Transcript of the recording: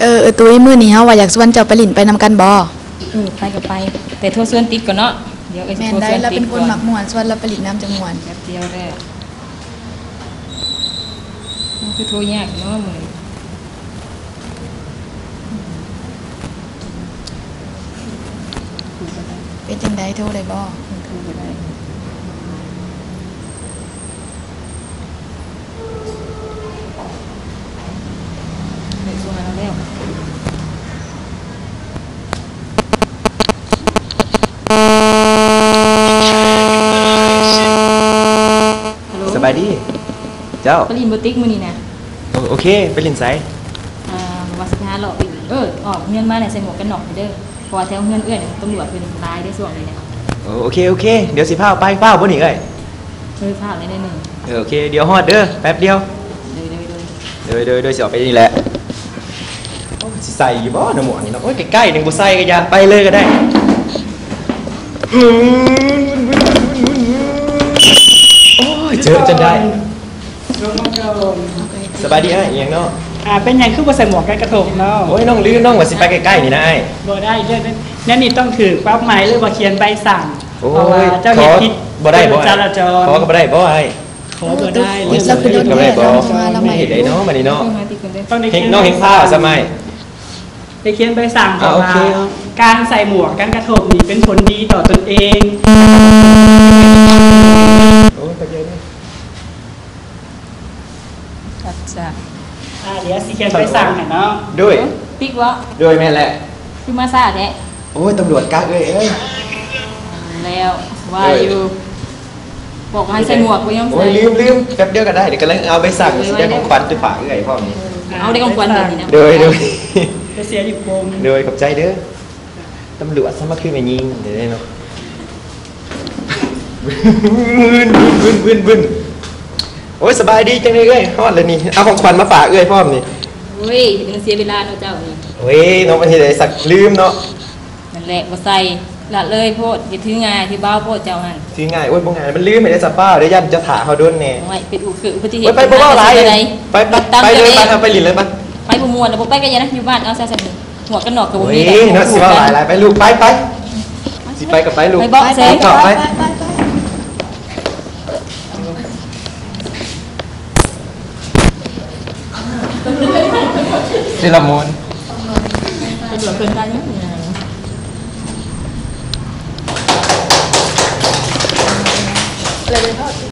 ເອີ ເອີ ຕຸ້ຍ ມື້ນີ້ເຮົາວ່າຢາກຊວນເຈົ້າໄປຫຼິ້ນ ໄປນຳກັນບໍ່? ເອີ ໄປກໍໄປ ແຕ່ໂທຊວນຕິກກ່ອນເນາະ. ດຽວເອື້ອຍຊິໂທຊວນຕິກກ່ອນ. ແມ່ນໄດ້ ລາວເປັນຄົນມັກມ່ວນ ຊວນລາວໄປຫຼິ້ນນຳຈັ່ງມ່ວນ. ແປັບດຽວເດີ. ມັນຄືໂທຍາກເນາະມື້ນີ້. ເປັນຈັ່ງໃດ ໂທໄດ້ບໍ່? ໂທບໍ່ໄດ້. ໄດ້ໂທຫາລາວແລ້ວ. ຮັລໂຫຼ ສະບາຍດີເຈົ້າ. ໄປຫຼິ້ນບໍ່ຕິກມື້ນີ້ນະ? ໂອ ໂອເຄ ໄປຫຼິ້ນໃສ? ອ່າ ວ່າຊິໄປຫາເລາະຫຼິ້ນ. ເອີ ອອກເຮືອນມາແລ້ວໃສ່ໝວກກັນນັອກເດີ. ເພາະວ່າແຖວເຮືອນເອື້ອຍນີ້ ຕຳຫຼວດເພິ່ນຫຼາຍເດ້ຊ່ວງນີ້ນະ. ໂອ ໂອເຄ ໂອເຄ ດຽວຊິພາໄປ. ຟ້າວບໍ່ນີ້ເອື້ອຍ? ເອີ ຟ້າວແດ່ໜ້ອຍໜຶ່ງ. ເອີ ໂອເຄ ດຽວຮອດເດີ ແປັບດຽວ. ໂດຍ ໂດຍ ໂດຍ ໂດຍ ໂດຍ ຊິອອກໄປນີ້ແຫຼະ. ໂອ້ຍ ຊິໃສ່ຢູ່ບໍ່ນະໝວກນີ້ເນາະ? ໂອ້ຍ ໃກ້ໆ ຍັງບໍ່ໃສ່ກໍຢ່າ ໄປເລີຍກໍໄດ້. ໂອ້ຍ ເຈີຈົນໄດ້. ສະບາຍດີອ້າຍ. ອີ່ຫຍັງເນາະ? ອ່າ ເປັນຫຍັງຄືບໍ່ໃສ່ໝວກກັນກະທົງເນາະ? ໂອ້ຍ ນ້ອງລືມ ນ້ອງວ່າຊິໄປໃກ້ໆນີ້ນະອ້າຍ. ບໍ່ໄດ້ເດີ ແນວນີ້ຕ້ອງຖືກປັບໃໝ ຫຼືວ່າຂຽນໃບສັ່ງ. ໂອ້ຍ ເພາະວ່າເຈົ້າເຮັດຜິດ ບໍ່ໄດ້ບໍ່ອ້າຍ? ຂໍກໍບໍ່ໄດ້ບໍ່ອ້າຍ? ຂໍບໍ່ໄດ້. ໂອ້ຍ ເຮັດໄດ້ບໍ່? ເຮັດໄດ້ເນາະ ບາດນີ້ເນາະ. ຕ້ອງໄດ້ ນ້ອງເຫັນພາວຊະໄໝ. ໄດ້ຂຽນໃບສັ່ງ ເພາະວ່າ ອ່າ ໂອເຄ ການໃສ່ໝວກກັນກະທົງນີ້ເປັນຜົນດີຕໍ່ຕົນເອງ. ໂອ້ຍ ເຂົ້າໃຈເດີ. ອາດຈະ ອ່າ ດຽວຊິຂຽນໃບສັ່ງໃຫ້ເນາະ. ໂດຍ ຕິກບໍ່? ໂດຍ ແມ່ນແຫຼະ. ຄືມາຊ້າແທ້? ໂອ້ຍ ຕຳຫຼວດກະເອື້ອຍເອີຍ. ແລ້ວວ່າຢູ່ ບອກໃຫ້ໃສ່ໝວກ ບໍ່ຍອມໃສ່. ໂອ້ຍ ລືມ ລືມ ແປັບດຽວກໍໄດ້. ດຽວກຳລັງເອົາໃບສັ່ງ ຊິໄດ້ຂອງຂວັນໄປຝາກເອື້ອຍພ້ອມນີ້. ເອົາໄດ້ຂອງຂວັນແບບນີ້ນະ. ໂດຍ ໂດຍ ໄປເສຍຢູ່ໂຄງ. ໂດຍ ຂອບໃຈເດີ. ຕຳຫຼວດສະມາຄືແມ່ຍິງເດ້ເນາະ. ວືນ ວືນ ວືນ ວືນ. ໂອ້ຍ ສະບາຍດີ ຈັ່ງໃດເອື້ອຍ? ຮອດແລ້ວນີ້ ເອົາຂອງຂວັນມາຝາກເອື້ອຍພ້ອມນີ້. ໂອ້ຍ ເຮັດໃຫ້ເສຍເວລາເນາະເຈົ້ານີ້. ໂອ້ຍ ນ້ອງມັນເຮັດໃດສັກ ລືມເນາະ. ນັ້ນແຫຼະ ບໍ່ໃສ່ ລະເລີຍໂພດ. ເຮັດຖືງ່າຍ ຖືເບົາໂພດເຈົ້າຫັ້ນ. ຖືງ່າຍ ໂອ້ຍ ບໍ່ງ່າຍ ມັນລືມ ເຮັດໃດສະປ້າ ດຽວຢ້ານເຈົ້າຖ້າເຮົາດົນແດ່. ໂອ້ຍ ເປັນອຸກຄືອຸບັດຕິເຫດ. ໂອ້ຍ ໄປ ບໍ່ເວົ້າຫຼາຍ ໄປ ໄປ ໄປເລີຍ ໄປ ໄປຫຼິ້ນເລີຍ ໄປ. ໄປບໍ່ມ່ວນ ບໍ່ໄປກໍຢ່ານະ ຢູ່ບ້ານເອົາຊະຊັ້ນ. ໝວກກັນນັອກກໍບໍ່ມີ. ໂອ້ຍ ເນາະ ຊິເວົ້າຫຼາຍໆ ໄປລູກ ໄປ ໄປ ຊິໄປກໍໄປລູກ. ໄປເບາະແຊງ ໄປ ໄປ ໄປ ໄປ. ຊິລະມຸນ.